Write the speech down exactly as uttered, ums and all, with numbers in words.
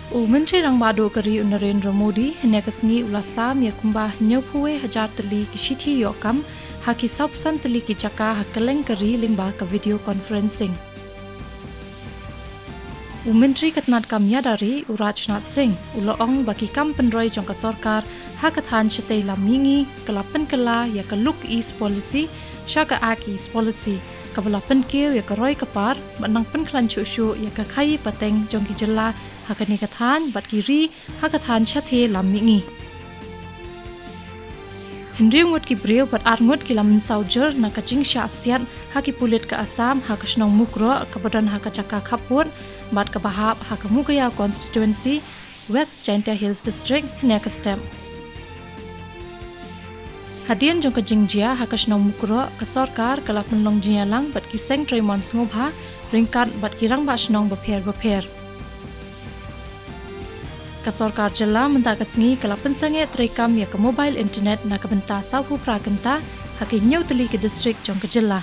U Myntri Rangbah Duh ka ri u Narendra Modi hynne ka sngi u la sam ïa kumba hynñiewphew hajar tylli ki shithi ïoh kam ha ki sawphew san tylli ki jaka ha kylleng ka ri lyngba ka video conferencing. U Myntri ka tnad kam ïada ri u Rajnath Singh u la ong ba ki kam pynroi jong ka sorkar ha ka thaiñ shatei lam mihngi ka la pynkylla ïa ka Look East Policy sha ka Act East Policy, kaba la pynkiew ïa ka roi ka par bad nang pynkhlaiñ shuh shuh ïa ka khaïi pateng jong ki jylla ha kane ka thaiñ bad ki ri ha ka thaiñ shatei lam mihngi. Hynriew ngut ki briew bad ar ngut ki la mynsaw jur na ka jingshah siat ha ki pulit ka Assam ha ka shnong Mukroh kaba don ha ka jaka khappud bad kaba hap ha ka Mukhia Constituency, West Jaintia Hills District, hynne ka step. Hadien jong ka jingjia ha ka shnong Mukroh, ka sorkar ka la pynlong jingïalang bad ki seng trei mon sngewbha ryngkat bad ki rangbah shnong bapher bapher. Ka sorkar jylla mynta ka sngi ka la pynsangeh treikam ïa ka mobile internet na ka bynta sawphew phra kynta ha ki hynñiew tylli ki district jong ka jylla.